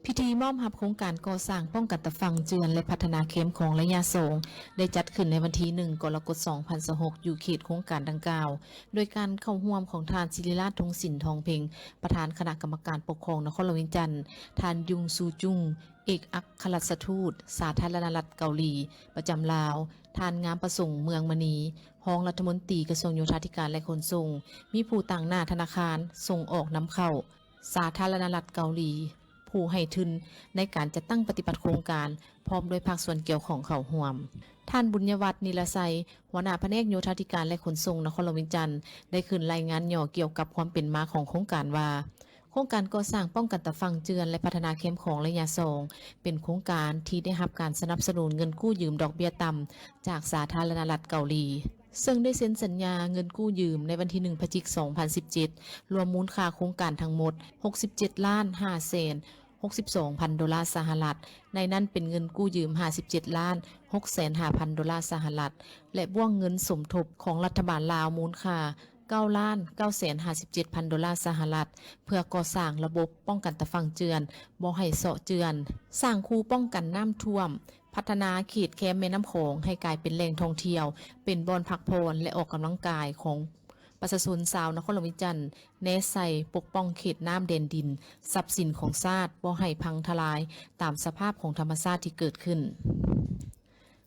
ພິທີມອບຮັບໂຄງການກໍ່ສ້າງປ້ອງກັນຕາຝັ່ງເຈື່ອນ ແລະ ພັດທະນາແຄມຂອງໄລຍະສອງ ໄດ້ຈັດຂຶ້ນໃນວັນທີໜຶ່ງ ກໍລະກົດ ສອງພັນຊາວຫົກ ຢູ່ເຂດໂຄງການດັ່ງກ່າວ ໂດຍການເຂົ້າຮ່ວມຂອງທ່ານ ສິລິລາດ ທຸງສິນ ທອງເພັງ ປະທານຄະນະກຳມະການປົກຄອງນະຄອນຫຼວງວຽງຈັນ, ທ່ານ ຍຸງ ຊູຈຸງ ເອກອັກຄະລັດຖະທູດສາທາລະນະລັດເກົາຫຼີປະຈຳລາວ, ທ່ານ ງາມປະສົງ ເມືອງມະນີ ຮອງລັດຖະມົນຕີກະຊວງໂຍທາທິການ ແລະ ຂົນສົ່ງ, ມີຜູ້ຕາງໜ້າທະນາຄານສົ່ງອອກນຳເຂົ້າ ສາທາລະນະລັດເກົາຫຼີ ຜູ້ໃຫ້ທຶນໃນການຈັດຕັ້ງປະຕິບັດໂຄງການ ພ້ອມດ້ວຍພາກສ່ວນກ່ຽວຂ້ອງເຂົ້າຮ່ວມ. ທ່ານ ບຸນຍະວັດ ນິລະໄຊ ຫົວໜ້າພະແນກໂຍທາທິການ ແລະ ຂົນສົ່ງນະຄອນຫຼວງວຽງຈັນ ໄດ້ຂຶ້ນລາຍງານຫຍໍ້ກ່ຽວກັບຄວາມເປັນມາຂອງໂຄງການວ່າ, ໂຄງການກໍ່ສ້າງປ້ອງກັນຕາຝັ່ງເຈື່ອນ ແລະ ພັດທະນາແຄມຂອງໄລຍະສອງ ເປັນໂຄງການທີ່ໄດ້ຮັບການສະໜັບສະໜູນເງິນກູ້ຢືມດອກເບ້ຍຕ່ຳຈາກສາທາລະນະລັດເກົາຫຼີ. ເຊິ່ງໄດ້ເຊັນສັນຍາເງິນກູ້ຢືມໃນວັນທີໜຶ່ງ ພະຈິກ ສອງພັນສິບເຈັດ ລວມມູນຄ່າໂຄງການທັງໝົດ ຫົກສິບເຈັດລ້ານຫ້າແສນຫົກສິບສອງພັນໂດລາສະຫະລັດ, ໃນນັ້ນເປັນເງິນກູ້ຢືມ ຫ້າສິບເຈັດລ້ານຫົກແສນຫ້າພັນໂດລາສະຫະລັດ ແລະ ບ້ວງເງິນສົມທົບຂອງລັດຖະບານລາວ ມູນຄ່າ ເກົ້າລ້ານເກົ້າແສນຫ້າສິບເຈັດພັນໂດລາສະຫະລັດ ເພື່ອກໍ່ສ້າງລະບົບປ້ອງກັນຕາຝັ່ງເຈື່ອນ ບໍ່ໃຫ້ເຊາະເຈື່ອນ, ສ້າງຄູປ້ອງກັນນ້ຳຖ້ວມ, ພັດທະນາເຂດແຄມແມ່ນ້ຳຂອງໃຫ້ກາຍເປັນແຫຼ່ງທ່ອງທ່ຽວ, ເປັນບ່ອນພັກຜ່ອນ ແລະ ອອກກຳລັງກາຍຂອງປະຊາຊົນຊາວນະຄອນຫຼວງວຽງຈັນ, ແນໃສ່ປົກປ້ອງເຂດນ້ຳແດນດິນ, ຊັບສິນຂອງຊາດບໍ່ໃຫ້ພັງທະລາຍຕາມສະພາບຂອງທຳມະຊາດທີ່ເກີດຂຶ້ນ.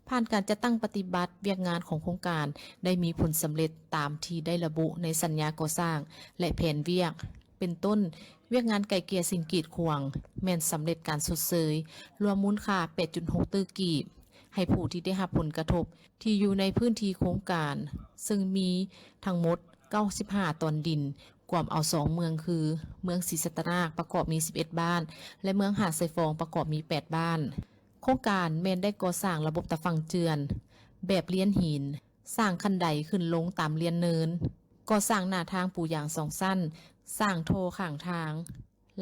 ຜ່ານການຈັດຕັ້ງປະຕິບັດວຽກງານຂອງໂຄງການ ໄດ້ມີຜົນສຳເລັດຕາມທີ່ໄດ້ລະບຸໃນສັນຍາກໍ່ສ້າງ ແລະ ແຜນວຽກ ເປັນຕົ້ນ, ວຽກງານໄກ່ເກ່ຍສິ່ງກີດຂວາງ ແມ່ນສຳເລັດການຊົດເຊີຍ ລວມມູນຄ່າ ແປດຈຸດຫົກຕື້ກີບ ໃຫ້ຜູ້ທີ່ໄດ້ຮັບຜົນກະທົບທີ່ຢູ່ໃນພື້ນທີ່ໂຄງການ, ເຊິ່ງມີທັງໝົດ ເກົ້າສິບຫ້າຕອນດິນ, ກວມເອົາສອງເມືອງຄື ເມືອງສີສັດຕະນາກ ປະກອບມີ ສິບເອັດບ້ານ ແລະ ເມືອງຫາດຊາຍຟອງ ປະກອບມີ ແປດບ້ານ. ໂຄງການແມ່ນໄດ້ກໍ່ສ້າງລະບົບຕາຝັ່ງເຈື່ອນແບບລຽນຫີນ, ສ້າງຄັນໄດຂຶ້ນລົງຕາມລຽນເນີນ, ກໍ່ສ້າງໜ້າທາງປູຢາງສອງຊັ້ນ, ສ້າງທໍ່ຂ້າງທາງ,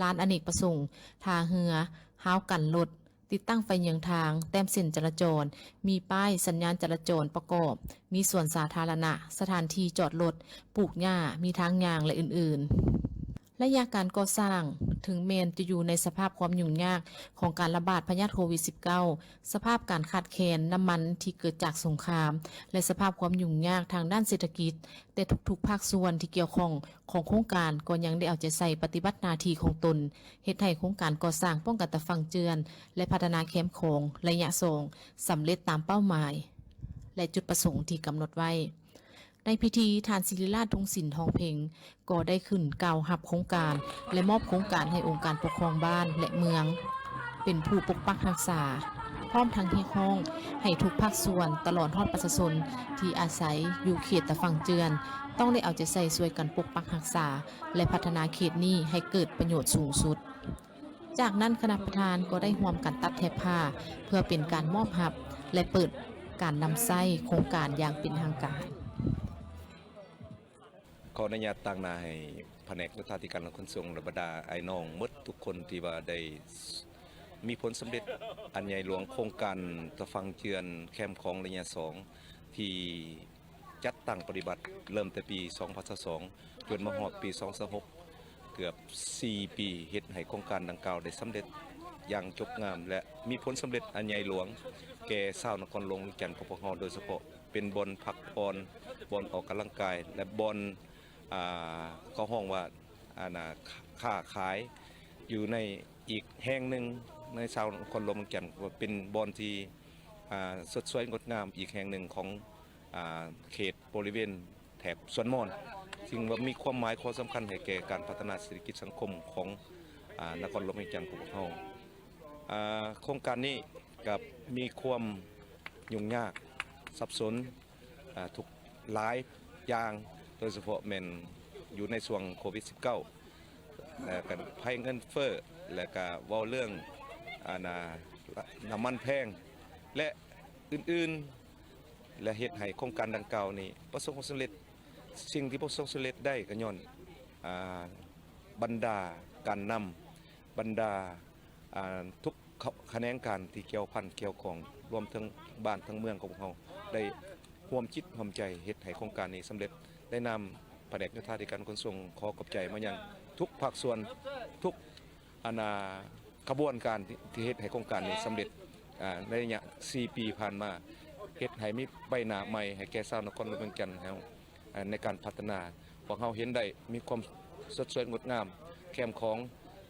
ລານອະເນກປະສົງ, ທ່າເຮືອ, ຮາວກັນລົດ, ຕິດຕັ້ງໄຟເຍືອງທາງ, ແຕ້ມເສັ້ນຈະລາຈອນ, ມີປ້າຍສັນຍານຈະລາຈອນປະກອບ, ມີສວນສາທາລະນະ, ສະຖານທີ່ຈອດລົດ, ປູກຫຍ້າ, ມີທາງຍ່າງ ແລະ ອື່ນໆ. ໄລຍະການກໍ່ສ້າງ ເຖິງແມ່ນຈະຢູ່ໃນສະພາບຄວາມຫຍຸ້ງຍາກຂອງການລະບາດພະຍາດໂຄວິດສິບເກົ້າ, ສະພາບການຂາດແຄນນ້ຳມັນທີ່ເກີດຈາກສົງຄາມ ແລະ ສະພາບຄວາມຫຍຸ້ງຍາກທາງດ້ານເສດຖະກິດ, ແຕ່ທຸກໆພາກສ່ວນທີ່ກ່ຽວຂ້ອງຂອງໂຄງການກໍຍັງໄດ້ເອົາໃຈໃສ່ປະຕິບັດໜ້າທີ່ຂອງຕົນ, ເຮັດໃຫ້ໂຄງການກໍ່ສ້າງປ້ອງກັນຕາຝັ່ງເຈື່ອນ ແລະ ພັດທະນາແຄມຂອງໄລຍະສອງ ສຳເລັດຕາມເປົ້າໝາຍ ແລະ ຈຸດປະສົງທີ່ກຳນົດໄວ້. ໃນພິທີ, ທ່ານ ສິລິລາດ ທຸງສິນ ທອງເພັງ ກໍໄດ້ຂຶ້ນກ່າວຮັບໂຄງການ ແລະ ມອບໂຄງການໃຫ້ອົງການປົກຄອງບ້ານ ແລະ ເມືອງ ເປັນຜູ້ປົກປັກຮັກສາ, ພ້ອມທັງຮຽກຮ້ອງໃຫ້ທຸກພາກສ່ວນ, ຕະຫຼອດຮອດປະຊາຊົນທີ່ອາໄສຢູ່ເຂດຕາຝັ່ງເຈື່ອນ, ຕ້ອງໄດ້ເອົາໃຈໃສ່ຊ່ວຍກັນປົກປັກຮັກສາ ແລະ ພັດທະນາເຂດນີ້ໃຫ້ເກີດປະໂຫຍດສູງສຸດ. ຈາກນັ້ນຄະນະປະທານກໍໄດ້ຮ່ວມກັນຕັດແຖບຜ້າ ເພື່ອເປັນການມອບຮັບ ແລະ ເປີດການນຳໃຊ້ໂຄງການຢ່າງເປັນທາງການ. ຂໍອະນຸຍາດຕາງໜ້າໃຫ້ພະແນກໂຍທາທິການ ແລະ ຂົນສົ່ງ ແລະ ບັນດາອ້າຍນ້ອງໝົດທຸກຄົນທີ່ວ່າໄດ້ມີຜົນສຳເລັດອັນໃຫຍ່ຫຼວງ ໂຄງການຕາຝັ່ງເຈື່ອນແຄມຂອງໄລຍະສອງ ທີ່ ຈັດຕັ້ງປະຕິບັດເລີ່ມແຕ່ປີສອງພັນຊາວສອງ ຈົນມາຮອດປີສອງພັນຊາວຫົກ ເກືອບສີ່ປີ ເຮັດໃຫ້ໂຄງການດັ່ງກ່າວໄດ້ສຳເລັດຢ່າງຈົບງາມ ແລະ ມີຜົນສຳເລັດອັນໃຫຍ່ຫຼວງແກ່ຊາວນະຄອນຫຼວງວຽງຈັນຂອງພວກເຮົາ ໂດຍສະເພາະເປັນບ່ອນພັກຜ່ອນ, ບ່ອນອອກກຳລັງກາຍ ແລະ ບ່ອນ ອ່າ ເຂົາຮ້ອງວ່າ ອັນນ່າ ຄ້າຂາຍຢູ່ໃນອີກແຫ່ງໜຶ່ງໃນຊາວນະຄອນຫຼວງວຽງຈັນ ວ່າເປັນບ່ອນທີ່ ອ່າ ສົດສວຍງົດງາມອີກແຫ່ງໜຶ່ງຂອງ ອ່າ ເຂດບໍລິເວນແຖບສວນມອນ ຊຶ່ງວ່າມີຄວາມໝາຍຄວາມສຳຄັນໃຫ້ແກ່ການພັດທະນາເສດຖະກິດສັງຄົມຂອງ ອ່າ ນະຄອນຫຼວງວຽງຈັນຂອງພວກເຮົາ. ອ່າ ໂຄງການນີ້ກໍມີຄວາມຫຍຸ້ງຍາກສັບສົນ ອ່າ ທຸກຫຼາຍຢ່າງ ໂດຍສະເພາະແມ່ນຢູ່ໃນຊ່ວງໂຄວິດສິບເກົ້າ ແລະ ກໍໄພເງິນເຟີ້ ແລະ ກໍເວົ້າເລື່ອງ ອັນນ່າ ນ້ຳມັນແພງ ແລະ ອື່ນໆ ແລະ ເຮັດໃຫ້ໂຄງການດັ່ງກ່າວນີ້ປະສົບຄວາມສຳເລັດ. ສິ່ງທີ່ປະສົບສຳເລັດໄດ້ກໍຍ້ອນ ອ່າ ບັນດາການນຳ ບັນດາ ອ່າ ທຸກຂະແໜງການທີ່ກ່ຽວພັນກ່ຽວຂ້ອງ ລວມເຖິງບ້ານທັງເມືອງຂອງພວກເຮົາ ໄດ້ຮ່ວມຈິດຮ່ວມໃຈເຮັດໃຫ້ໂຄງການນີ້ສຳເລັດ. ໃນນາມພະແນກໂຍທາທິການຂົນສົ່ງ ຂໍຂອບໃຈມາຍັງທຸກພາກສ່ວນ ທຸກ ອັນນ່າ ຂະບວນການທີ່ ທີ່ເຮັດໃຫ້ໂຄງການນີ້ສຳເລັດ ອ່າ ໃນໄລຍະສີ່ປີຜ່ານມາ ເຮັດໃຫ້ມີໃບໜ້າໃໝ່ໃຫ້ແກ່ຊາວນະຄອນຫຼວງວຽງຈັນເຮົາ ອ່າ ໃນການພັດທະນາ. ພວກເຮົາເຫັນໄດ້ມີຄວາມສົດສວຍງົດງາມ ແຄມຂອງ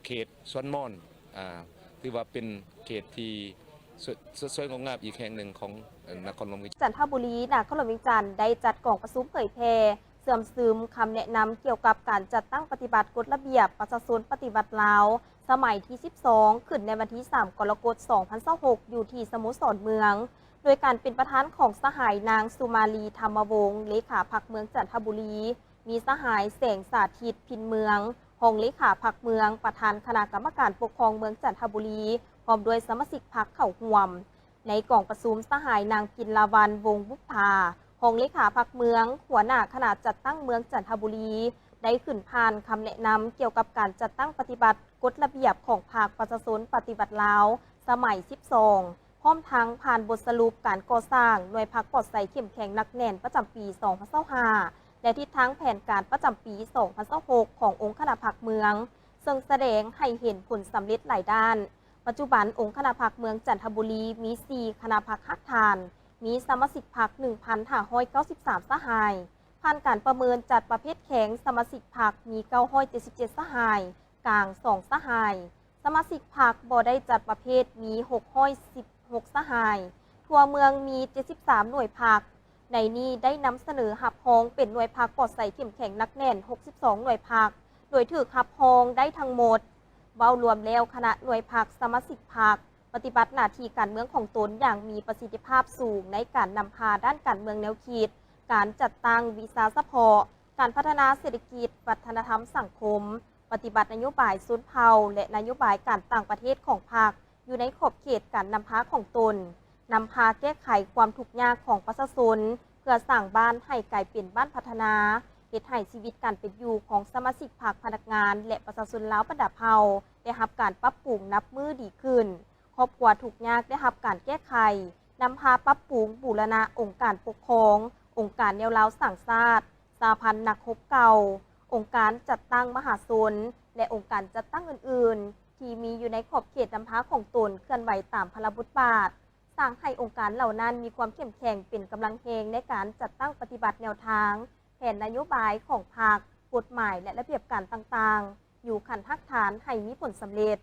ເຂດສວນມອນ ອ່າ ຖືວ່າເປັນເຂດທີ່ ສ- ສົດສວຍງົດງາມອີກແຫ່ງໜຶ່ງຂອງ ເອີ່ ນະຄອນຫຼວງວຽງຈັນ. ຈັນທະບູລີ ນະຄອນຫຼວງວຽງຈັນ ໄດ້ຈັດກອງປະຊຸມເຜີຍແຜ່ ເຊື່ອມຊຶມຄຳແນະນຳກ່ຽວກັບການຈັດຕັ້ງປະຕິບັດກົດລະບຽບປະຊາຊົນປະຕິວັດລາວ ສະໄໝທີສິບສອງ ຂຶ້ນໃນວັນທີສາມ ກໍລະກົດ ສອງພັນຊາວຫົກ ຢູ່ທີ່ສະໂມສອນເມືອງ ໂດຍການເປັນປະທານຂອງສະຫາຍນາງ ສຸມາລີ ທຳມະວົງ ເລຂາພັກເມືອງຈັນທະບູລີ, ມີສະຫາຍ ແສງສາທິດ ພິນເມືອງ ຮອງເລຂາພັກເມືອງ, ປະທານຄະນະກຳມະການປົກຄອງເມືອງຈັນທະບູລີ ພ້ອມດ້ວຍສະມາຊິກພັກເຂົ້າຮ່ວມ. ໃນກອງປະຊຸມ, ສະຫາຍນາງ ກິນລາວັນ ວົງບຸບຜາ ຮອງເລຂາພັກເມືອງ, ຫົວໜ້າຄະນະຈັດຕັ້ງເມືອງຈັນທະບູລີ ໄດ້ຂຶ້ນຜ່ານຄຳແນະນຳກ່ຽວກັບການຈັດຕັ້ງປະຕິບັດກົດລະບຽບຂອງພັກປະຊາຊົນປະຕິວັດລາວ ສະໄໝສິບສອງ ພ້ອມທັງຜ່ານບົດສະຫຼຸບການກໍ່ສ້າງໜ່ວຍພັກປອດໃສເຂັ້ມແຂງໜັກແໜ້ນປະຈຳປີສອງພັນຊາວຫ້າ ແລະ ທິດທາງແຜນການປະຈຳປີສອງພັນຊາວຫົກຂອງອົງຄະນະພັກເມືອງ, ເຊິ່ງສະແດງໃຫ້ເຫັນຜົນສຳເລັດຫຼາຍດ້ານ. ປັດຈຸບັນ, ອົງຄະນະພັກເມືອງຈັນທະບູລີມີສີ່ຄະນະພັກຮາກຖານ, ມີສະມາຊິກພັກໜຶ່ງພັນຫ້າຮ້ອຍເກົ້າສິບສາມສະຫາຍ. ຜ່ານການປະເມີນຈັດປະເພດແຂງ, ສະມາຊິກພັກມີເກົ້າຮ້ອຍເຈັດສິບເຈັດສະຫາຍ, ກາງສອງສະຫາຍ, ສະມາຊິກພັກບໍ່ໄດ້ຈັດປະເພດມີຫົກຮ້ອຍສິບຫົກສະຫາຍ, ທົ່ວເມືອງມີເຈັດສິບສາມໜ່ວຍພັກ. ໃນນີ້ໄດ້ນຳສະເໜີຮັບຮອງເປັນໜ່ວຍພັກປອດໃສເຂັ້ມແຂງໜັກແໜ້ນຫົກສິບສອງໜ່ວຍພັກ, ໂດຍຖືກຮັບຮອງໄດ້ທັງໝົດ. ເວົ້າລວມແລ້ວ, ຄະນະໜ່ວຍພັກ, ສະມາຊິກພັກ ປະຕິບັດໜ້າທີ່ການເມືອງຂອງຕົນຢ່າງມີປະສິດທິພາບສູງໃນການນຳພາດ້ານການເມືອງແນວຄິດ, ການຈັດຕັ້ງວິຊາສະເພາະ, ການພັດທະນາເສດຖະກິດ, ວັດທະນະທຳສັງຄົມ, ປະຕິບັດນະໂຍບາຍຊົນເຜົ່າ ແລະ ນະໂຍບາຍການຕ່າງປະເທດຂອງພັກ ຢູ່ໃນຂອບເຂດການນຳພາຂອງຕົນ, ນຳພາແກ້ໄຂຄວາມທຸກຍາກຂອງປະຊາຊົນ ເພື່ອສ້າງບ້ານໃຫ້ກາຍເປັນບ້ານພັດທະນາ, ເຮັດໃຫ້ຊີວິດການເປັນຢູ່ຂອງສະມາຊິກພັກ, ພະນັກງານ ແລະ ປະຊາຊົນລາວບັນດາເຜົ່າ ໄດ້ຮັບການປັບປຸງນັບມື້ດີຂຶ້ນ. ຄອບຄົວທຸກຍາກໄດ້ຮັບການແກ້ໄຂ, ນຳພາປັບປຸງບູລະນະອົງການປົກຄອງ, ອົງການແນວລາວສ້າງຊາດ, ສະຫະພັນນັກຮົບເກົ່າ, ອົງການຈັດຕັ້ງມະຫາຊົນ ແລະ ອົງການຈັດຕັ້ງອື່ນໆ ທີ່ມີຢູ່ໃນຂອບເຂດນຳພາຂອງຕົນເຄື່ອນໄຫວຕາມພາລະບົດບາດ, ສ້າງໃຫ້ອົງການເຫຼົ່ານັ້ນມີຄວາມເຂັ້ມແຂງເປັນກຳລັງແຮງໃນການຈັດຕັ້ງປະຕິບັດແນວທາງ, ແຜນນະໂຍບາຍຂອງພັກ, ກົດໝາຍ ແລະ ລະບຽບການຕ່າງໆ ຢູ່ຂັ້ນຮາກຖານໃຫ້ມີຜົນສຳເລັດ.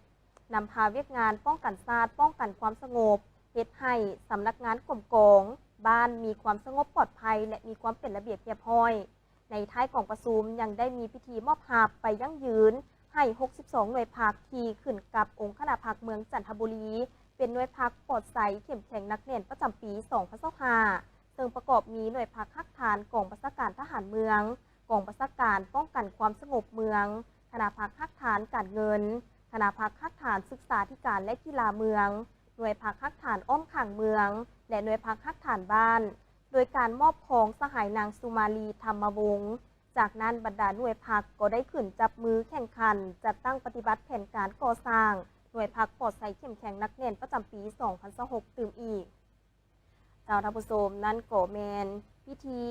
ນຳພາວຽກງານປ້ອງກັນຊາດ, ປ້ອງກັນຄວາມສະຫງົບ, ເຮັດໃຫ້ສຳນັກງານກວມກອງບ້ານມີຄວາມສະຫງົບປອດໄພ ແລະ ມີຄວາມເປັນລະບຽບຮຽບຮ້ອຍ. ໃນທ້າຍກອງປະຊຸມຍັງໄດ້ມີພິທີມອບຮັບໃບຢັ້ງຢືນໃຫ້ຫົກສິບສອງໜ່ວຍພັກທີ່ຂຶ້ນກັບອົງຄະນະພັກເມືອງຈັນທະບູລີ ເປັນໜ່ວຍພັກປອດໃສເຂັ້ມແຂງໜັກແໜ້ນປະຈຳປີສອງພັນຊາວຫ້າ ເຊິ່ງປະກອບມີໜ່ວຍພັກຮາກຖານກອງບັນຊາການທະຫານເມືອງ, ກອງບັນຊາການປ້ອງກັນຄວາມສະຫງົບເມືອງ, ຄະນະພັກຮາກຖານການເງິນ, ຄະນະພັກຮາກຖານສຶກສາທິການ ແລະ ກິລາເມືອງ, ໜ່ວຍພັກຮາກຖານອ້ອມຂ້າງເມືອງ ແລະ ໜ່ວຍພັກຮາກຖານບ້ານ ໂດຍການມອບຂອງສະຫາຍນາງ ສຸມາລີ ທຳມະວົງ. ຈາກນັ້ນບັນດາໜ່ວຍພັກກໍໄດ້ຂຶ້ນຈັບມືແຂ່ງຂັນຈັດຕັ້ງປະຕິບັດແຜນການກໍ່ສ້າງໜ່ວຍພັກປອດໃສເຂັ້ມແຂງໜັກແໜ້ນປະຈຳປີສອງພັນຊາວຫົກຕື່ມອີກ. ເຈົ້າ ທ່ານຜູ້ຊົມ, ນັ້ນກໍແມ່ນພິທີ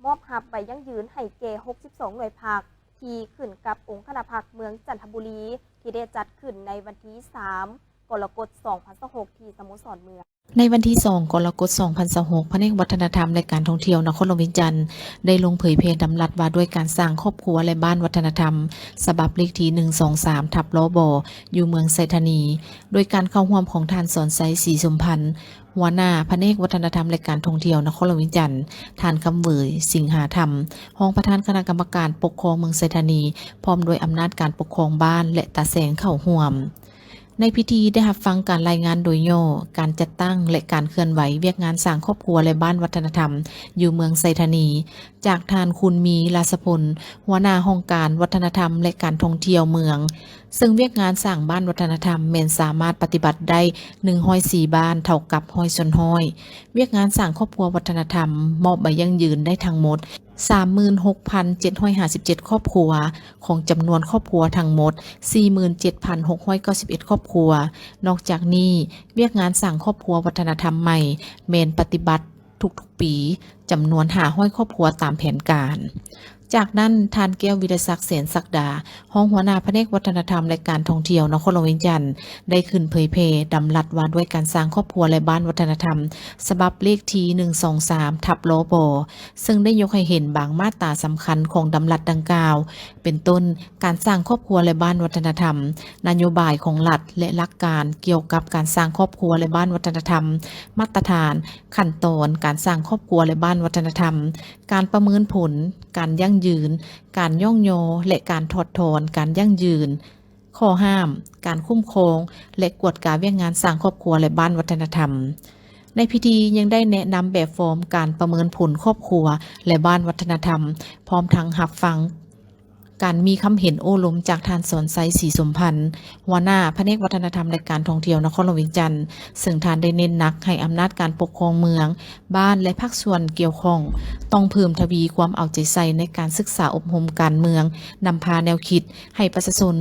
ມອບຮັບໃບຢັ້ງຢືນໃຫ້ແກ່ຫົກສິບສອງໜ່ວຍພັກທີ່ຂຶ້ນກັບອົງຄະນະພັກເມືອງຈັນທະບູລີ ທີ່ໄດ້ຈັດຂຶ້ນໃນວັນທີສາມ ກໍລະກົດ ສອງພັນຊາວຫົກ ທີ່ສະໂມສອນເມືອງ. ໃນວັນທີສອງ ກໍລະກົດ ສອງພັນຊາວຫົກ ພະແນກວັດທະນະທຳ ແລະ ການທ່ອງທ່ຽວນະຄອນຫຼວງວຽງຈັນ ໄດ້ລົງເຜີຍແຜ່ດຳລັດວ່າດ້ວຍການສ້າງຄອບຄົວ ແລະ ບ້ານວັດທະນະທຳ ສະບັບເລກທີ ໜຶ່ງສອງສາມ ທັບ ລບ ຢູ່ເມືອງໄຊທານີ ໂດຍການເຂົ້າຮ່ວມຂອງທ່ານ ສອນໄຊ ສີສົມພັນ ຫົວໜ້າພະແນກວັດທະນະທຳ ແລະ ການທ່ອງທ່ຽວນະຄອນຫຼວງວຽງຈັນ, ທ່ານ ຄຳເຫວີຍ ສິງຫາທຳ ຮອງປະທານຄະນະກຳມະການປົກຄອງເມືອງໄຊທານີ ພ້ອມດ້ວຍອຳນາດການປົກຄອງບ້ານ ແລະ ຕາແສງເຂົ້າຮ່ວມ. ໃນພິທີໄດ້ຮັບຟັງການລາຍງານໂດຍຫຍໍ້ການຈັດຕັ້ງ ແລະ ການເຄື່ອນໄຫວວຽກງານສ້າງຄອບຄົວ ແລະ ບ້ານວັດທະນະທຳ ຢູ່ເມືອງໄຊທານີ ຈາກທ່ານ ຄຸນມີ ລາຊະພົນ ຫົວໜ້າຫ້ອງການວັດທະນະທຳ ແລະ ການທ່ອງທ່ຽວເມືອງ, ເຊິ່ງວຽກງານສ້າງບ້ານວັດທະນະທຳແມ່ນສາມາດປະຕິບັດໄດ້ ໜຶ່ງຮ້ອຍສີ່ ບ້ານ ເທົ່າກັບ ຮ້ອຍສ່ວນຮ້ອຍ. ວຽກງານສ້າງຄອບຄົວວັດທະນະທຳ ມອບໃບຢັ້ງຢືນໄດ້ທັງໝົດ ສາມໝື່ນຫົກພັນເຈັດຮ້ອຍຫ້າສິບເຈັດຄອບຄົວ ຂອງຈຳນວນຄອບຄົວທັງໝົດ ສີ່ໝື່ນເຈັດພັນຫົກຮ້ອຍເກົ້າສິບເອັດຄອບຄົວ. ນອກຈາກນີ້, ວຽກງານສ້າງຄອບຄົວວັດທະນະທຳໃໝ່ ແມ່ນປະຕິບັດທຸກໆປີ ຈຳນວນຫ້າຮ້ອຍຄອບຄົວຕາມແຜນການ. ຈາກນັ້ນ ທ່ານ ແກ້ວວິລະສັກ ແສນສັກດາ ຮອງຫົວໜ້າພະແນກວັດທະນະທຳ ແລະ ການທ່ອງທ່ຽວ ນະຄອນຫຼວງວຽງຈັນ ໄດ້ຂຶ້ນເຜີຍແຜ່ດຳລັດວ່າດ້ວຍການສ້າງຄອບຄົວ ແລະ ບ້ານວັດທະນະທຳ ສະບັບເລກທີ ໜຶ່ງສອງສາມ ທັບ ລບ ເຊິ່ງໄດ້ຍົກໃຫ້ເຫັນບາງມາດຕາສຳຄັນຂອງດຳລັດດັ່ງກ່າວ ເປັນຕົ້ນ ການສ້າງຄອບຄົວ ແລະ ບ້ານວັດທະນະທຳ, ນະໂຍບາຍຂອງລັດ ແລະ ຫຼັກການກ່ຽວກັບການສ້າງຄອບຄົວ ແລະ ບ້ານວັດທະນະທຳ, ມາດຕະຖານ, ຂັ້ນຕອນການສ້າງຄອບຄົວ ແລະ ບ້ານວັດທະນະທຳ, ການປະເມີນຜົນ, ການຢັ້ງຢືນ, ການຍ້ອງຍໍ ແລະ ການຖອດຖອນການຢັ້ງຢືນ, ຂໍ້ຫ້າມ, ການຄຸ້ມຄອງ ແລະ ກວດກາວຽກງານສ້າງຄອບຄົວ ແລະ ບ້ານວັດທະນະທຳ. ໃນພິທີຍັງໄດ້ແນະນຳແບບຟອມການປະເມີນຜົນຄອບຄົວ ແລະ ບ້ານວັດທະນະທຳ, ພ້ອມທັງຮັບຟັງການມີຄຳເຫັນໂອ້ລົມຈາກທ່ານ ສອນໄຊ ສີສົມພັນ ຫົວໜ້າພະແນກວັດທະນະທຳ ແລະ ການທ່ອງທ່ຽວ ນະຄອນຫຼວງວຽງຈັນ ເຊິ່ງທ່ານໄດ້ເນັ້ນໜັກໃຫ້ອຳນາດການປົກຄອງເມືອງ, ບ້ານ ແລະ ພາກສ່ວນກ່ຽວຂ້ອງ ຕ້ອງເພີ່ມທະວີຄວາມເອົາໃຈໃສ່ໃນການສຶກສາອົບຮົມການເມືອງ, ນຳພາແນວຄິດໃຫ້ປະຊາຊົນ